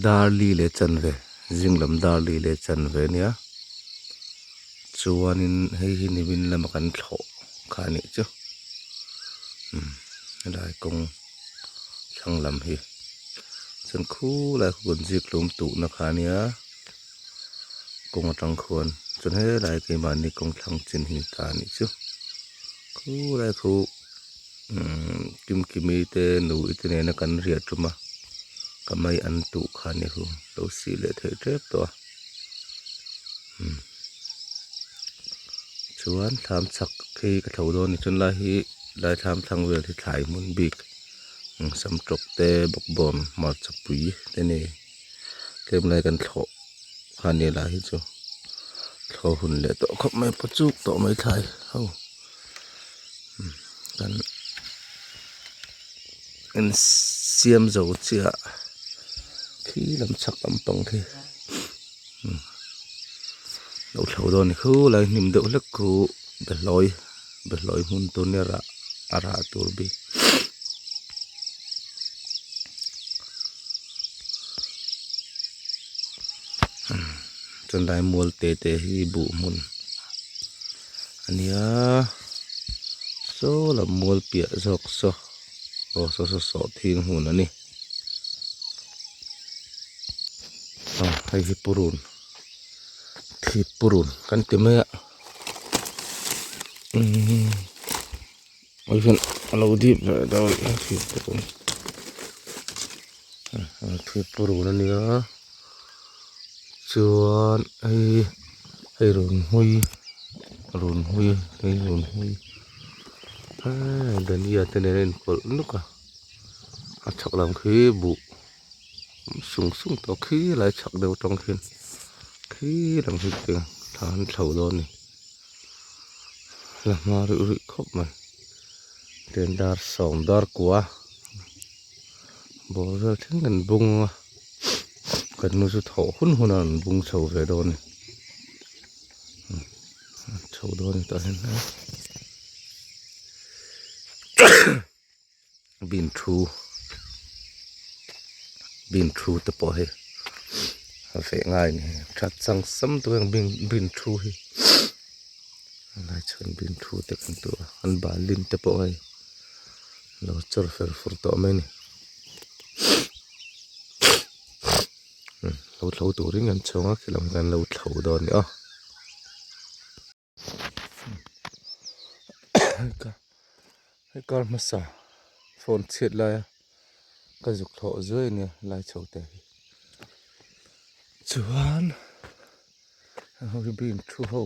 Dar li leh chanve zing lam dar li leh chanve a nia chuanin hei hi nimin lama kan thlawh kha a nih chu umm helai kawng thlang lam hi chuan khulai khu kan zik hlum tuhna kha a nia kawng atang khuan chuan helai keimahni kawng thlang chin hi ta a nih chu khulai khu. Umm kimkimi te nui te nena kan riah tum a ka mai an tuh kha a ni hu lo sih leh theih tep tawh a umm chuan thlam chhak khi ka tho dawn a ni chuan lai hi lai thlam thlang vel hi thlai hmun bik sam tawk te bawkbawn hmarcha pui te nei tlem lai kan thlawh kha a ni lai hi chu thlawh hun leh tawh khawp mai paw chuk tawh mai thlai ho. Kan in siam zo chiah khi lam chhak lampang khi lo thlo dawn a ni khulai hnim deuh hlek khu behlawi behlawi hmun tur nia rah a rah tur bik. Chuan mual te te hi buh hmun. A nia saw lam mual piah zawk saw aw saw saw saw thing hmun a ni aw hei hi purun thip purun kan ti mai a umm hei hian a lo dip leh dawn a thip purun thip purun a nia chuan hei hei rawn hawi rawn hawi hei rawn hawi eee dania te nen a inpawlh nuk a a chhak lam khi buh sung sung tawh khi lai chhak deuh atang khian khi lam hi te thla an thlo dawn a ni la hma reuh reuh khawp mai ten dar sawm dar kua. Ball vel thleng kan bung a kan nu chu thawh hun hun a an bung chho ve dawn a ni chho dawn a ni tah hian bin thu bin thu te pawh hei a feh ngai a ni that chang sam tur hian bin bin thu hi helai chuan bin thu te kan tur a an balin te pawh hei. Lo chawr fer fur tawh mai a ni lo thlo turin kan chhawng a khilam hian lo thlo dawn a ni aw hei kar hmasa phone chhiat laia ka zuk thlawh zuai a nia lai chho te hi chuan heng ho hi bean thu ho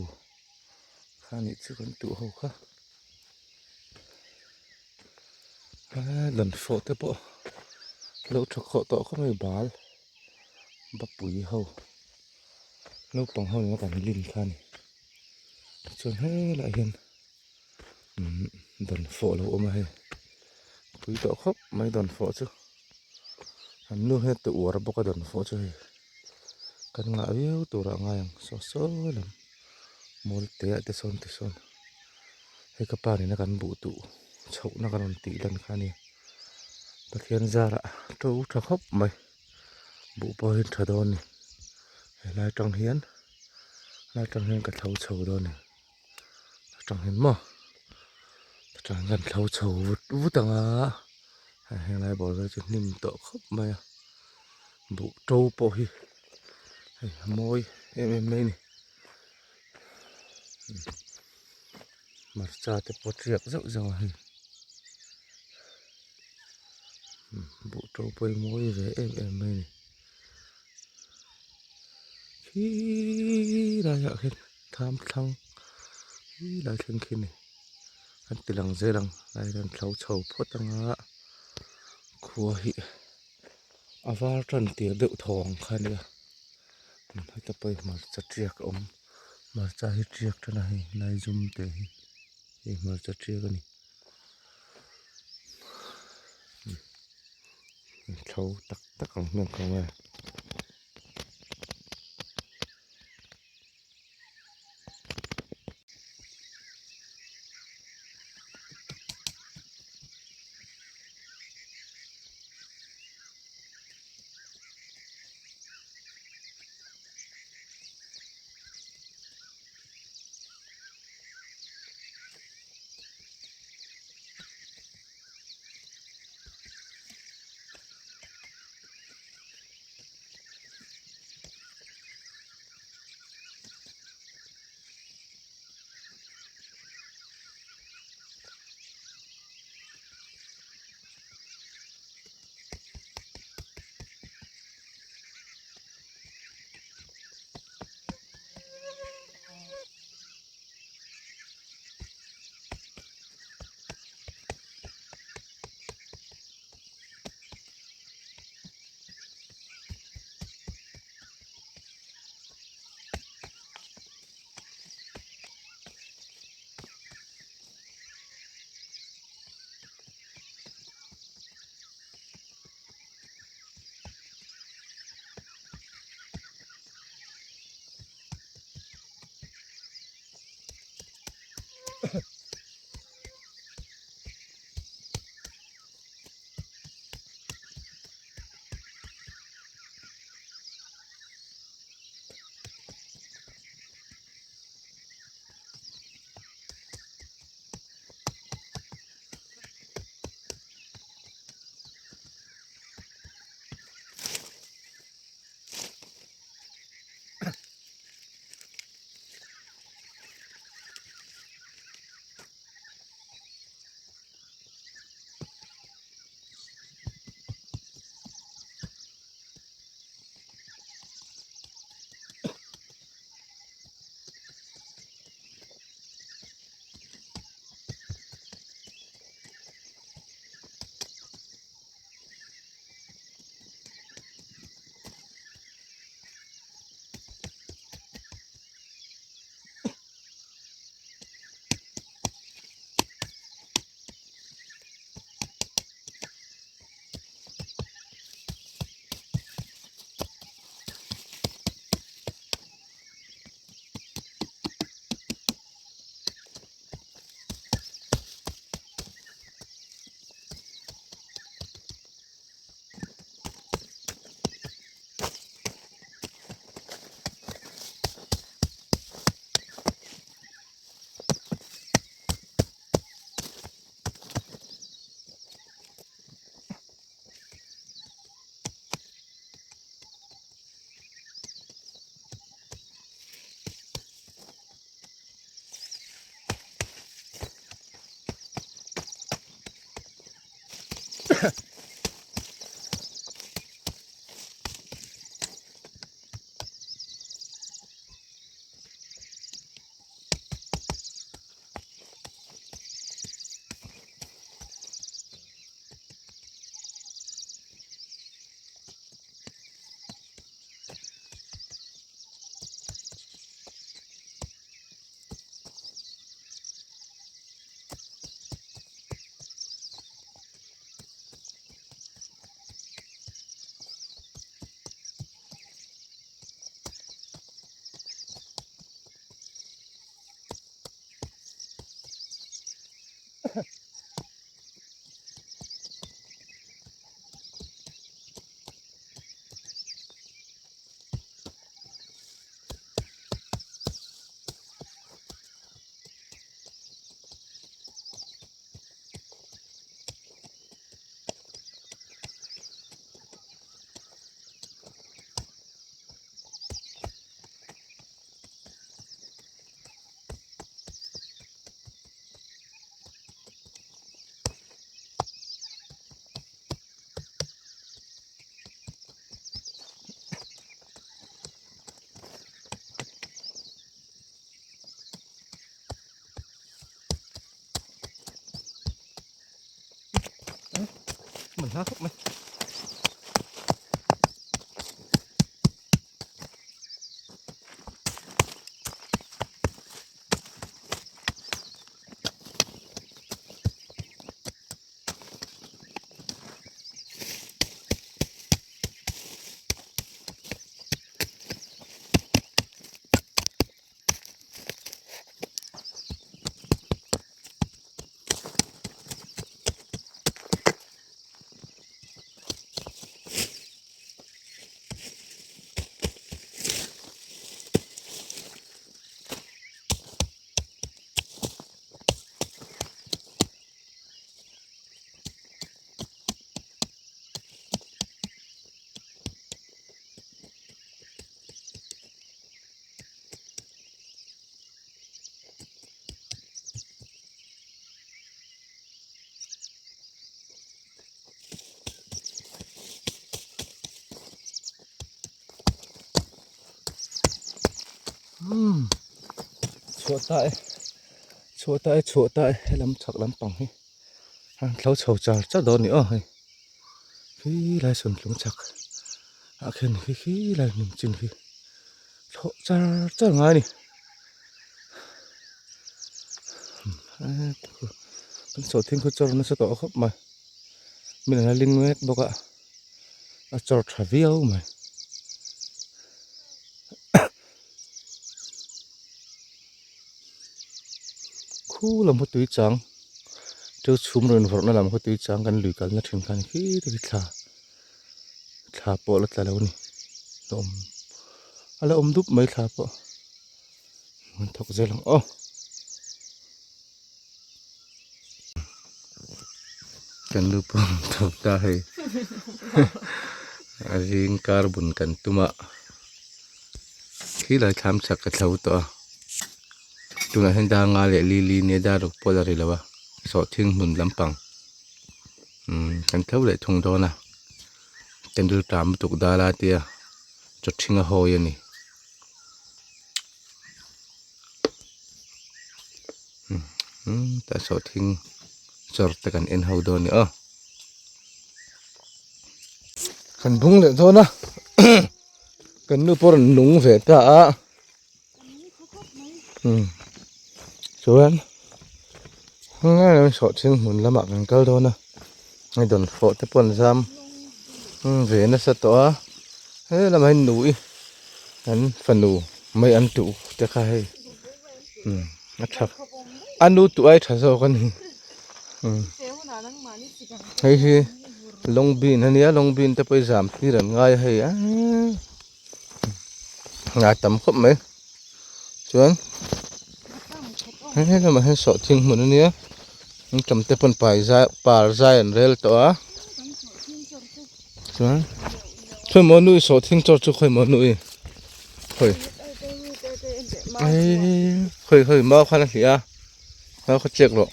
kha nih chu kan tuh ho kha. Dan fawh te pawh lo tha khawh tawh khawp mai bal bapui ho naupang ho nena kan lim kha a ni chuan helaiah hian umm dan fawh a lo awm a hei pui tawh khawp mai dan fawh chu an nu hian ti uar bawk a dan fawh chu hei kan ngah viau turah a ngai ang saw saw lam mual te ah te sawn ti sawn. Hei ka pa nena kan buh duh chhohna kan rawn tih lan kha a ni. Pathian zarah to tha khawp mai. Buh pawh hi tha dawn a ni. Helai atang hian helai atang hian ka thlo chho dawn a ni. Atang hian maw atang hian kan thlo chho vut vut ang a helai bawr vel chu hnim tawh khawp mai a. Buh to pawh hi hei a mawi em em mai a ni. Hmarcha te pawh tiak zauh zauh a hei buh to pawh hi mawi ve em em mai a ni khi laiah khian tham thlang khi lai thleng khi a ni an ti lang zel ang lai hian thlo chho phawt anga khua hi a var tan tir deuh tho ang kha a nia. Heta pawh hi hmarcha tiak a awm hmarcha hi tiak tan a hei lai zum te hi hei hmarcha tiak a ni thlo tak tak ang hmiang ka awm e. man hla khawp mai. Umm chhuah ta e chhuah ta e chhuah ta e helam chhak lampang hi a thlo chho char char dawn a ni aw hei khi lai sawntlung chhak ah khian khi khi lai hmun chin khi thlawh char char ngai a ni kan sawhthing khu chawr nasa tawh khawp mai min la ling mek bawk a a chawr tha viau mai. Khu lam khaw tui chang chu chhum rawn vawrhna lam khaw tui chang kan lui kalna thin khan khi te khi thla thla pawh la tla lo a ni a awm a la awm dup mai thla pawh an thawk zel ang aw. Kan nu pawh an thawk ta hei a zing kar bun kan tum a khilai thlam chak ka thlo tawh a tunah hian dar nga leh li li nia dar ruk pawh la ri lo a sawhthing hmun lampang umm kan tho leh thung dawn a candle tam lutuk dal a tia chawthing a hawi a ni. Tah sawhthing chawr te kan en ho dawn a ni aw. Kan bung leh dawn a kan nu pawh a rawn nung ve ta a chuan sawhthing hmun lamah kan kal dawn a hei dawnfawh te pawh an zam ve nasa tawh a helamah hian nui an fanu mai an tuh te kha hei a tha a nu tuh ai tha zawk a ni hei hi long bean a nia long bean te pawh hi zam tir an ngai a hei aaa a tam khawp mai chuan hei lamah hian sawhthing hmun a nia an tam te pawn pai zai par zai an rel tawh a chuan khawi maw nui sawhthing chawr chu khawi maw nui khawi khawi khawi mau khan a hliah a mau kha chek rawh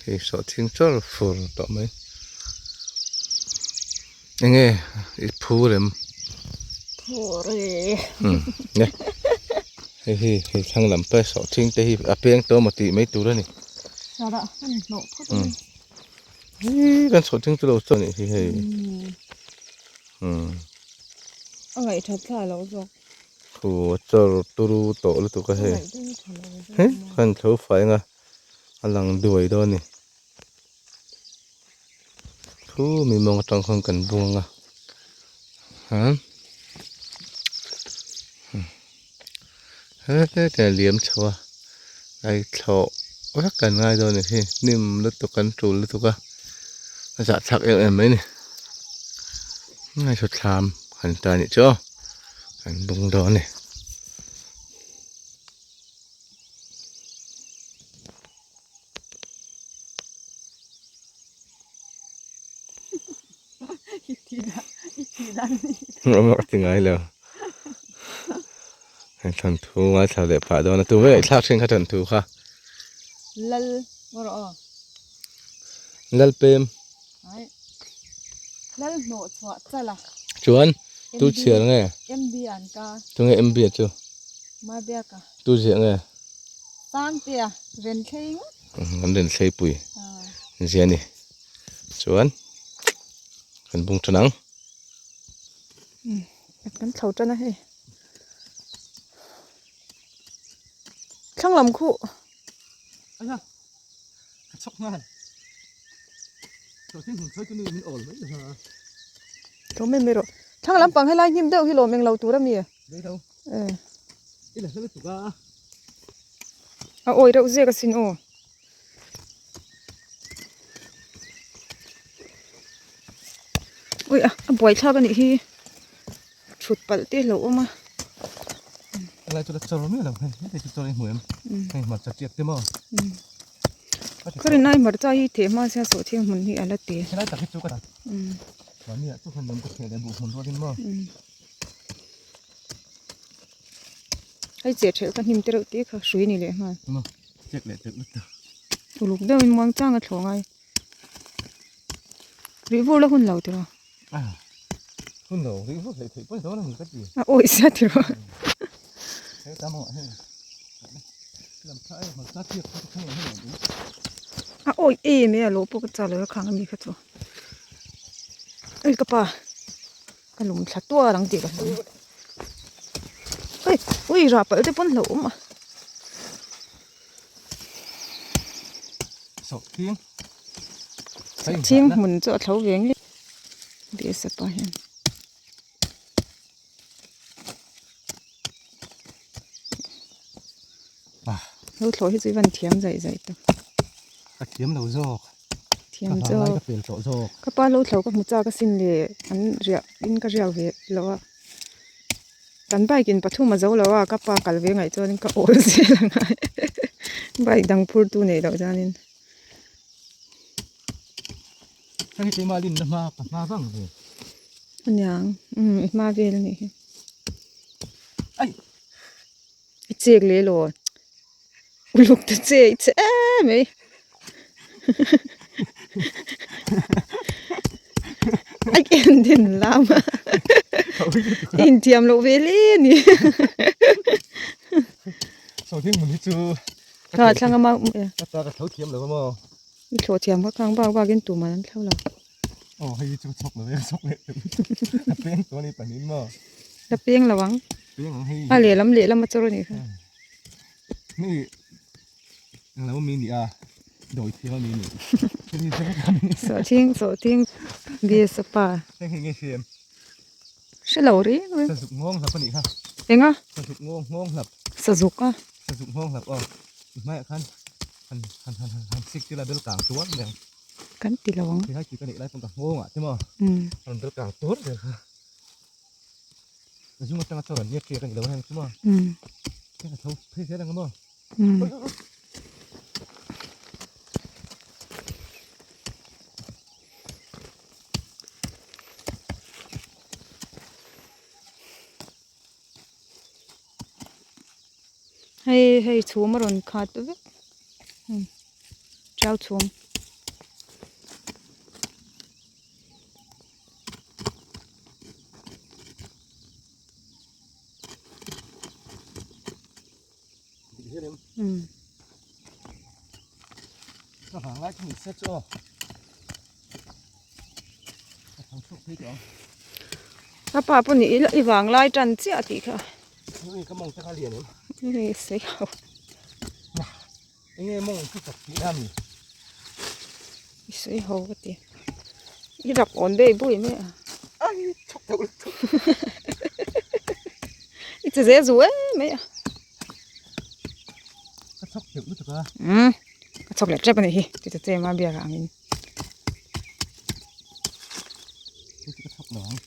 hei sawhthing chawr fur tawh mai enge i phur em phur e ne hei hi hei thlang lam te sawhthing te hi a peng tawh emaw tih mai tur a ni sarah hman hnawh phawt a ni hi kan sawhthing chu lo chaw nih hi hei a ngaihthat thla lo zawk Thu a chawr turu tawh lutuk a hei he khan tho fai anga a lang duai dawn a ni thu mi mawng atang khan kan bung anga han he a liam chho a ai thlawh vek kan ngai dawn a ni hi hnim lutuk an tul lutuk a a zahthlak em em mai a ni ngaihthla han ta a nih chu aw. Kan bung dawn a ni. Rawng ti ngai lo. Hei thawnthu ngaithla leh phah dawn a tu ber thlak thin kha thawnthu kha. Lal maw aw. Lal pem. Lal hnawh chhuah chala. Chuan tu chhiar nge? MB an ka. Tu nge MB a chu? Mabiaka. Tu ziah nge? Sangtea Renthlei ngawt. Kan Renthlei pui zia a ni. Chuan kan bung tan ang. Kan thlo tan a hei. Thlang lam khuh. Aya ka chhawk nghal. Thawhthing hmun thawi chu ni min awl mai ha. Tlawm em mai rawh. Thlang lampang helai hnim deuh hi lawm englo tur a mi? Rei lo. I la hla lutuk a. A awi reuh zek asin aw. Ui a, a buai thlak a nih hi. Thut palh te hlauh awm a. Helai chu la chawr miah lo hei, hei chu chawr i hmu em? Hei hmarcha tiak te maw? Kharin lai hmarcha hi theh hma sia sawh thiang hmun hi a la te. Helai tak hi chu ka dah. Mahni ah chu hmun lam ka theh leh buh hmun rualin maw? Hei cheh thelh ka hnim te reuh te kha hrui ni leh nghal. Maw chek leh telh lutuk. Uluk deuhin muang chang a thlawh ngai. Rih vur la hun lo tiraw? Hun lo, rih vur hleih theih pawi dawn a ni ka ti. A awih sia tiraw? He ta maw hei. Lam tha e, hmarcha tiak kha ka hei hei. A awih em e a lo pawh ka chah lo a khang ami kha chu. Ei ka pa ka lum thla tuar ang tih ka hmu. Ui ui rah palh te pawn hlauh awm a. Sawhthing. Sawhthing hmun chu a thlo ve ngei. Bsap ah hian. Lo thlawh hi chu i van thiam zaih zaih tak. Ka thiam lo zawk. Thiam zawk. Ka pel tawh zawk. Ka pa lo thlawh ka hmu chak asin le an riah in ka riak ve lo a. Kan bike in pathum a zo lo a, ka pa kal ve ngaih chuanin ka awl zel a ngai. Bike dang phur tu neih loh chuanin. Hei keimah lin na hma ka hma vang ve. Aniang, umm i hma vel anih hi. Ai! I chek leh law. Uluk ta che i che em mai. A ken din lam a. I inthiam loh ve hle a ni. Sawhthing hmun hi chu Kha thlang a mau ka ta ka thlo thiam lo a maw. I thlawh thiam kha khang bak bak in tumah an thlo lo. Aw hei hi chu chhawk lo e chhawk leh teuh a peng tawh a ni pahnih maw. La peng lo ang. Peng ang hei. A lehlam lehlam a chawr a nih kha. Hei englo mi ni a dawi thiam a mi ni. Sawhthing sawhthing bias a pa. Heng hi nge siam. Hre lo reng reng. Sazuk nghawng hlap a nih kha. Enga? Sazuk nghawng nghawng hlap. Sazuk a? Sazuk nghawng hlap aw. I hmaiah khan han han han han sik tila bel kang tuar mai ang. Kan ti lo ang. Ti hai ti ka neih lai pawn ka nghawngah te maw. Rawn bel kang tuar zel kha. Zung atanga chaw rawn nia ṭiak a ni lo heng chu maw. Heng a tho phei zel ang maw. Hei hei chhum a rawn khat vek tiau chhum. Ka pa pawh nih ila i vang lai tan chiah tih kha. I sawi ho ka ti. I rak awn bei bui mai a. I che zel zu em mai a. Ka chhawk deuh lutuk a. Umm ka chhawk leh tep a nih hi ti ta che ma biak ang in. Hei chu ka chhawk lo ang.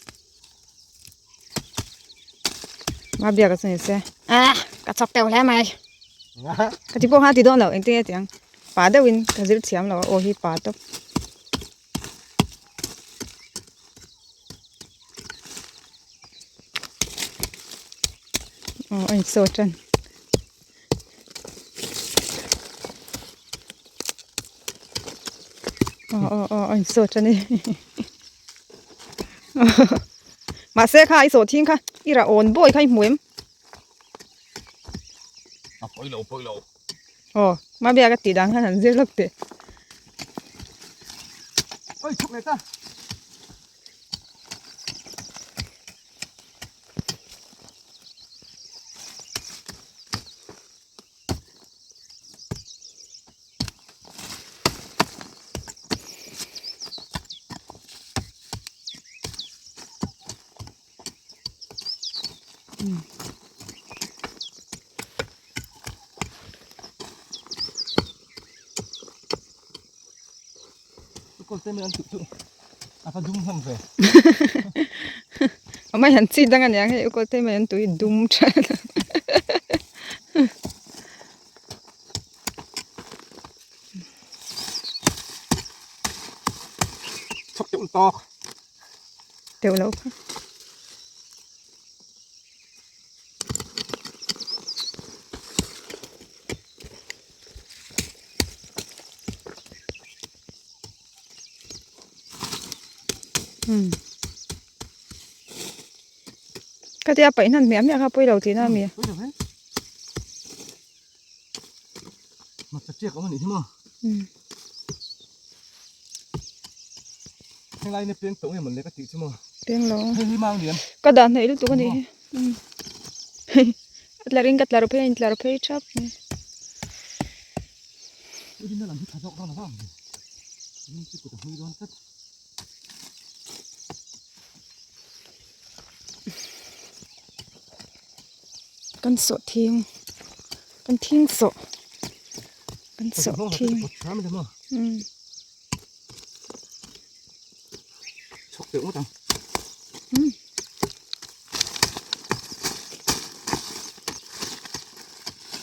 Ma biak a chu ni se. Ah ka chhawk deuh hle mai. Ka ti pawh khan a ti dawn lo engtin nge tiang pa deuh in ka zir thiam lo a aw hi pa tawp. Aw a insaw tan. Aw aw aw a insaw tan e. Mahse kha i sawh thing kha i rah awn bawi kha i hmu em? A pawi lo pawi lo. Aw, Mabia ka tih dan khan han zir lawk teh. Oi, chhuk leh ta. Amai han chi dang aniang hei ukawlte mai an tui dum than. Teuh lo kha. Ka tia paih hnan hmiah hmiah kha pawi lo tihna a mi. Peng lo. Ka dah hnaih lutuk a nih hi. A tlar in ka tlar phei a intlar phei thap mai. Kan sawh thing kan thing sawh kan sawh thing umm.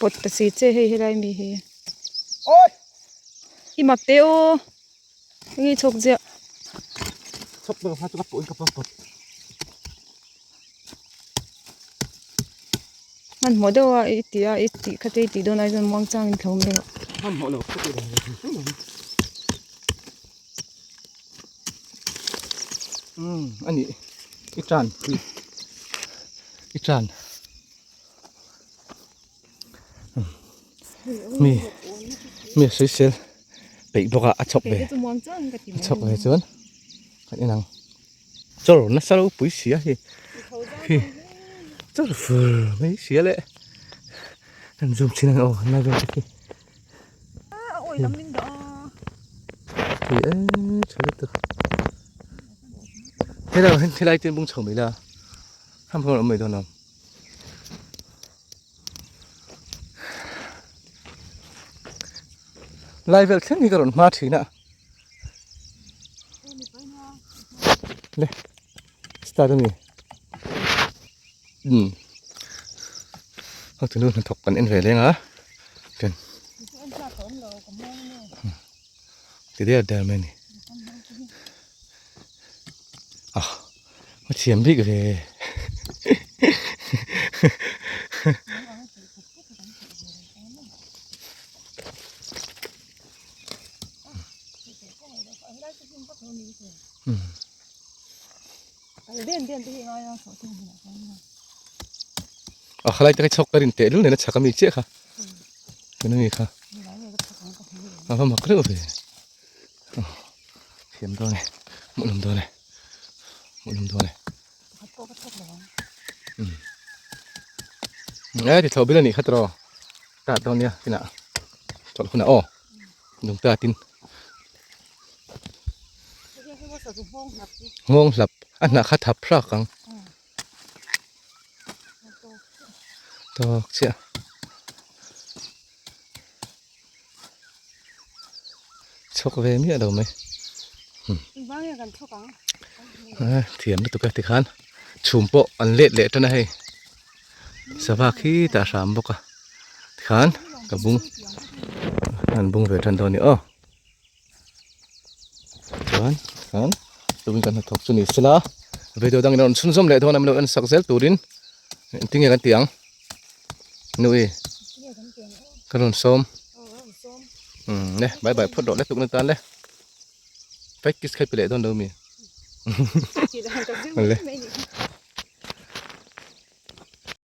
Pawt ta si che hei helai mi hi i mak teh aw enge i chhawk ziah. Hmanhmawh deuh a i tih a i tih kha te i tih dawn ai chuan muang changin tho mai rawh. Umm a nih i tan i tan mi mi a sawisel peih bawk a a chhawk ve a chhawk ve chuan kan en ang chawr nasa ropui si a hei hi chawr fur mai si a le kan zoom chhin ang aw helai vel te khi. Hello hen helai ten bung chho mai la ham hom mai dawn ang lai vel thleng hi ka rawn hma thin a le start a ni umm hotunu hnathawk kan en ve leng a chuan ti der der mai a ni ah a thiam bik ve A khalai te khi chhawk ka rin teh lul nen a chhak ami chiah kha tuna mi kha a va mak reuh ve thiam dawn e hmuh lawm dawn e hmuh lawm dawn e e ti thlawh bil a nih kha tiraw ta dawn nia kinah chawlh hunah aw lungta tin. Nghawng hlap a hnah kha thap hrak ang tawk chiah chhawk ve miah lo mai thiam lutuk a tikhan chhum pawh an let leh tan a hei sava khi tah hram bawk a tikhan ka bung an bung ve tan dawn a ni aw. Chuan khan tukin kan hnathawk chu ni sela video dangin a rawn chhunzawm leh dawn a min lo en sak zel turin engtin nge kan tih ang nui ka rawn sawm umm le bye bye phawt rawh le tukna tan le practice kha i pe leh dawn lo mi le.